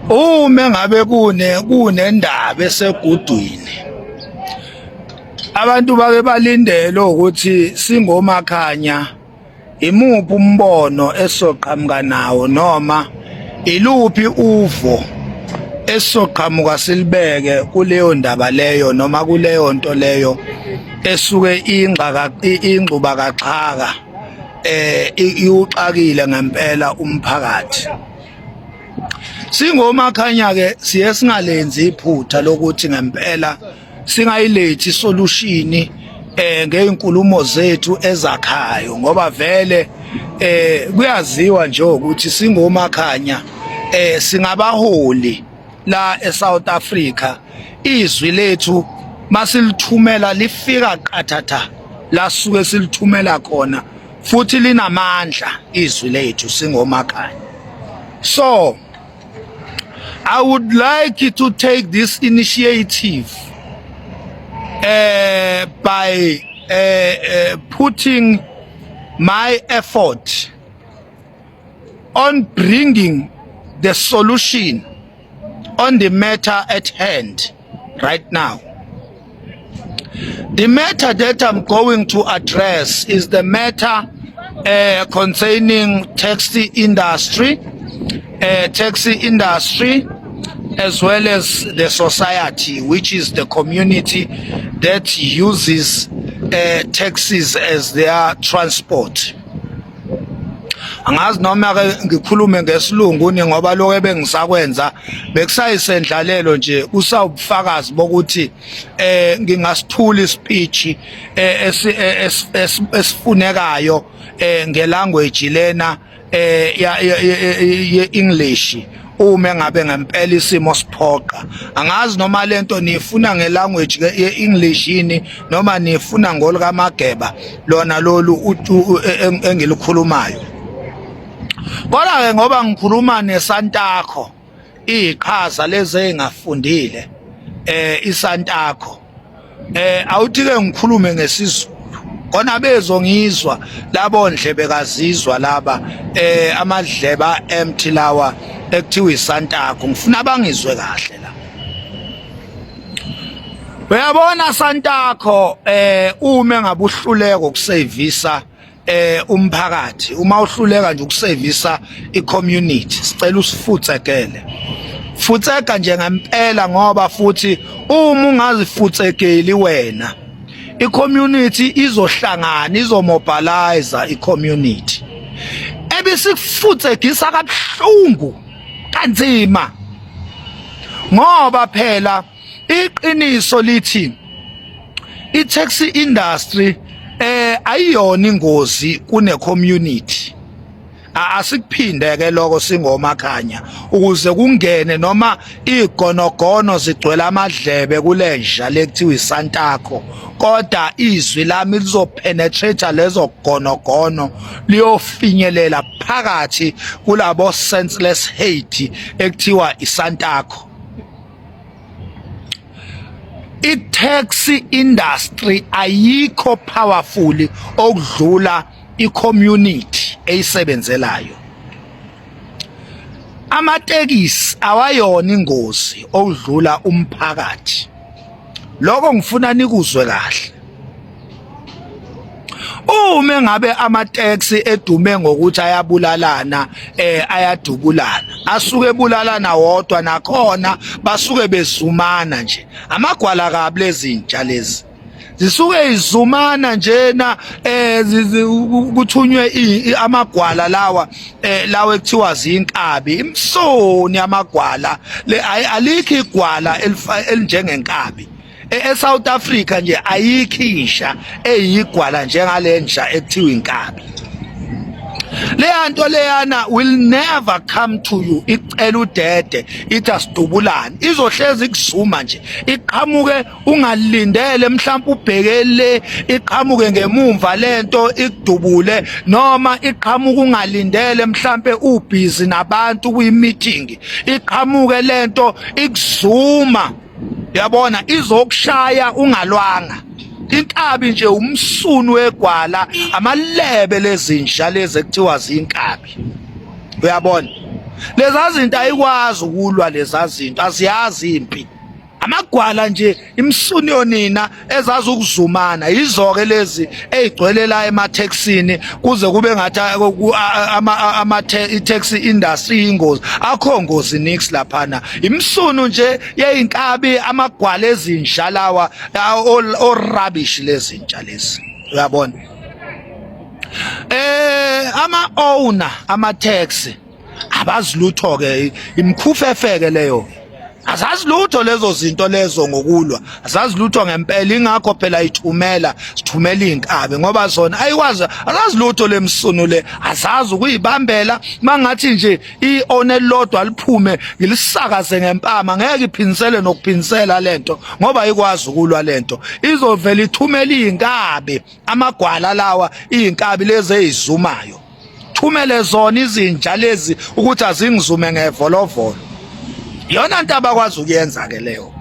Uma ngabe kunendaba esegudwini, abantu bake balindele ukuthi singomakhanya imuphi umbono esoqhamuka nawo noma iluphi uvo esizoqhamuka silibeke kuleyo ndaba leyo noma kuleyo nto leyo esuke ingxaka ingxuba kaxhaka iwuxakile ngempela umphakathi. Singomakhanya ke siye singalenzi iphutha lokuthi ngempela singayilethi solution ngeinkulumo zethu ezakhayo, ngoba vele kuyaziwa nje ukuthi singomakhanya singabaholi la eSouth Africa. Izwi lethu masilithumela lifika qathatha la suke silithumela khona, futhi linamandla izwi lethu singomakhanya. So I would like to take this initiative by putting my effort on bringing the solution on the matter at hand right now. The matter that I'm going to address is the matter concerning taxi industry, as well as the society, which is the community that uses taxis as their transport. Angazi noma ke ngikhulume ngesilungu ni, ngoba lokho ebengisakwenza bekusayisendlalelo nje, kusawubufakazi bokuthi ngingasithula ispeech esifunekayo ngelanguage lena ye English uma ngabe ngempela isimo siphoqa. Angazi noma lento nifuna ngelanguage ye English yini noma nifuna ngolukaMageba lona lolu engilikhulumayo. Kodwa ke ngoba ngikhuluma neSantaco, iqhaza lezi engafundile, iSantaco, awuthi ke ngikhulume ngesiZulu kona bezongizwa labo ndlebe kazizwa laba amadleba empty lawa ekuthiwa iSantaco. Ngifuna bangizwe kahle la. Uyabona Santaco, uma ngabe uhluleka ukusevisa umphakathi, uma uhluleka nje ukusevisa icommunity, sicela usifutsekele, futseka nje ngempela, ngoba futhi uma ungazifutsekeli wena, icommunity izohlangana, izomobilize icommunity ebisikufutsekisa kabuhlungu kanzima, ngoba phela iqiniso lithi i-taxi industry ayiyona ingozi kune community. Asikuphinde ke lokho singomakhanya ukuze kungene noma igonogono zigcwele amadlebe kulenja lekuthiwa iSantaco, kodwa izwi lami lizopenetrate lezo gonogono, liyofinyelela phakathi kulabo senseless hate ekuthiwa iSantaco. I-taxi industry ayikho powerful okudlula i-community eyisebenzelayo. Amatekisi awayona ingozi okudlula umphakathi. Lokho ngifuna nikuzwe kahle. Uma ngabe amateksi edume ngokuthi ayabulalana, ayadubulana, asuke ebulalana wodwa, nakhona basuke bezumana nje. Amagwala kabi lezinja lezi, zisuke izumana njena, kuthunywe amagwala lawa, lawa ekuthiwa zinkabi, imsoni amagwala le. Alikho igwala elinjengenkabi eSouth Africa nje, ayikho insha eyigwala njengalenja ekuthiwa inkabi. Leya nto leyana will never come to you icela udede, ithi asidubulane. Izohlezi ikuzuma nje, iqhamuke ungalindele, mhlawumbe ubheke le, iqhamuke ngemumva lento ikudubule, noma iqhamuke ungalindele, mhlambe ubhizi nabantu kwi-meeting, iqhamuke lento ikuzuma. Yabona, izokushaya ungalwanga. Inkabi nje umsunu wegwala, amalebe lezinja lezi ekuthiwa zinkabi, uyabona. Leza zinto ayikwazi ukulwa, leza zinto aziyazi impi. Amagwala nje, imsuni yonina ezazi ukuzumana yizoke lezi ezigcwele la emathexini, kuze kube ngathi ama i-taxi industry ingozi. Akho ngozi nix laphana, imsunu nje yeyinkabi, amagwala ezinja lawa, o rubbish lezinja lezi, uyabona. Ama owner ama taxi abazilutho ke, imkhufefeke leyo, azazi lutho lezo zinto lezo ngokulwa, azazi lutho ngempela. Ingakho phela ithumela, sithumela inkabi, ngoba zona ayikwazi, azazi lutho lemsunu le, azazi ukuyibambela. Mangathi nje ione lodwa liphume ngilisakaze ngempama, ngeke iphinsele nokuphinsela lento, ngoba ayikwazi ukulwa lento. Izovela ithumela inkabi, amagwala lawa, izinkabi lezi ezizumayo, thumele zona izinja lezi ukuthi azingizume ngevolovolo. Iyona nto abakwazi ukuyenza ke leyo.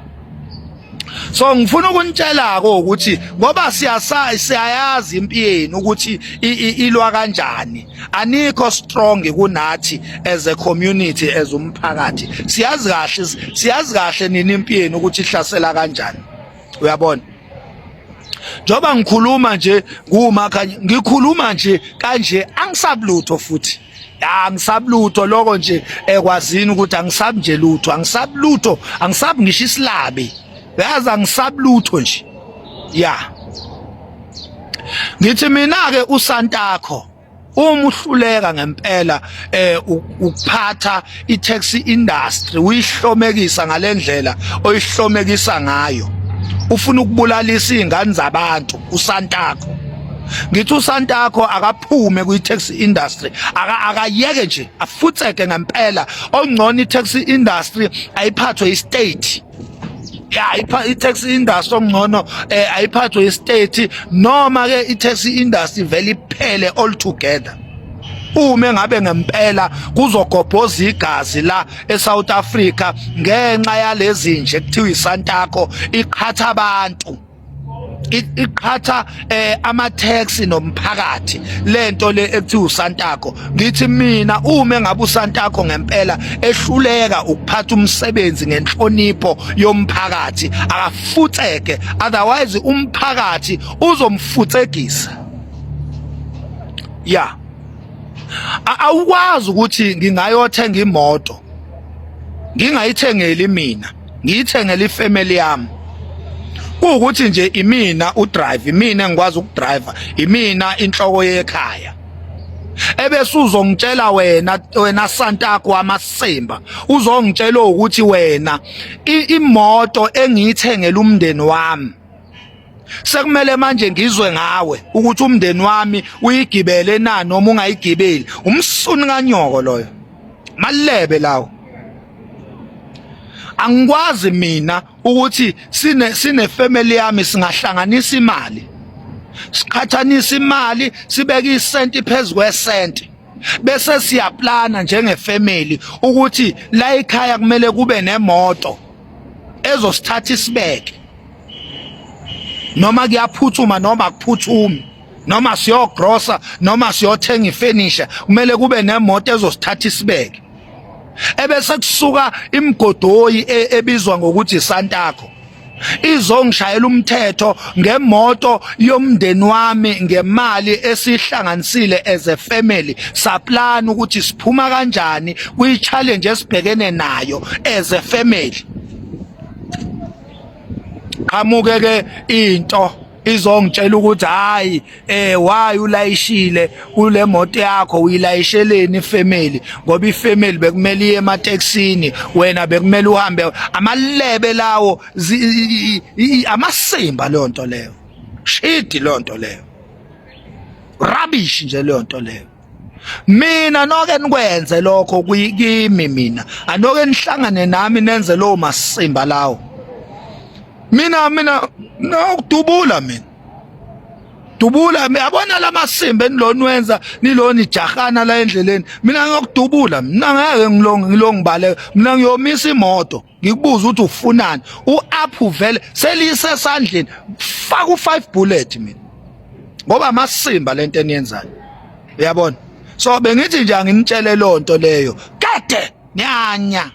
So ngifuna ukunitshela ko ukuthi ngoba siyasa siyayazi impi yenu ukuthi ilwa kanjani, anikho strong kunathi as a community, as umphakathi. Siyazi kahle, siyazi kahle nini impi yenu ukuthi ihlasela kanjani, uyabona. Njoba ngikhuluma nje kuma kanye, ngikhuluma nje kanje, angisabulutho futhi, angisabulutho lokho nje, ekwazini ukuthi angisabi nje lutho, angisabulutho, angisabi ngisho isilabi, uyazi, angisabulutho nje. Ya, ngithi mina ke uSantakho, uma uhluleka ngempela ukuphatha i-taxi industry, uyihlomekisa ngalendlela oyihlomekisa ngayo, ufuna ukubulalisa izingane zabantu, uSantakho, ngithi uSantakho akaphume kwi-taxi industry, akayeke nje, afutseke ngempela. Ongcono i-taxi industry ayiphathwe i-state. Ya, i-taxi industry ongcono ayiphathwe i-state, noma ke i-taxi industry vele iphele altogether. Uma ngabe ngempela kuzogobhoza igazi la eSouth Africa ngenxa yalezi nje kuthiwa iSantaco iqhatha abantu, iqhatha ama taxi nomphakathi, lento le ekuthiwa uSantaco, ngithi mina uma engabe uSantaco ngempela ehluleka ukuphatha umsebenzi ngenhlonipho yomphakathi, akafutseke, otherwise umphakathi uzomfutsegisa. Ya, awukwazi ukuthi ngingayothenga imoto, ngingayithengeli mina, ngiyithengele ifamily yami, kuwukuthi nje imina udrive, imina engikwazi ukudrive, imina inhloko yekhaya, ebese uzongitshela wena, wena Santaco amasimba, uzongitshela ukuthi wena imoto engiyithengela umndeni wami sekumele manje ngizwe ngawe ukuthi umndeni wami uyigibele na noma ungayigibeli. Umsuni kanyoko loyo, malebe lawo. Angikwazi mina ukuthi sine family yami singahlanganisa imali, siqhathanisa imali, sibeke isenti phezulu kwesenti, bese siyaplana njengefamily ukuthi la ekhaya kumele kube nemoto ezosithatha isibeke, noma kuyaphuthuma noma akuphuthumi, noma siyogrosa noma siyothenga ifurniture, kumele kube nemoto ezosithatha isibeke. Ebese kusuka imigodoyi ebizwa ngokuthi iSantaco izongishayela umthetho ngemoto yomndeni wami, ngemali esihlanganisile as a family, saplan ukuthi siphuma kanjani kwi challenge esibhekene nayo as a family. Qhamuke ke into izongitshela ukuthi hayi, why ulayishile kule moto yakho, uyilayisheleni ifamily, ngoba ifamily bekumele iye ematekisini, wena bekumele uhambe. Amalebe lawo, amasimba leyo nto leyo, shidi leyo nto leyo, rubbish nje leyo nto leyo. Mina noke nikwenze lokho kimi, mina anoke nihlangane nami nenze lowo masimba lawo, mina nokudubula, mina dubula. Yabona lamasimba enilona wenza, nilona ijahana la endleleni, mina ngiyokudubula. Mina ngeke ngilongibale, mina ngiyomisa imoto ngikubuza ukuthi ufunani. U-up vele seliyisesandleni, faka u5 bullet mina, ngoba amasimba lento eniyenzayo, uyabona. So bengithi nje anginitshele lonto leyo. Kade nyanya.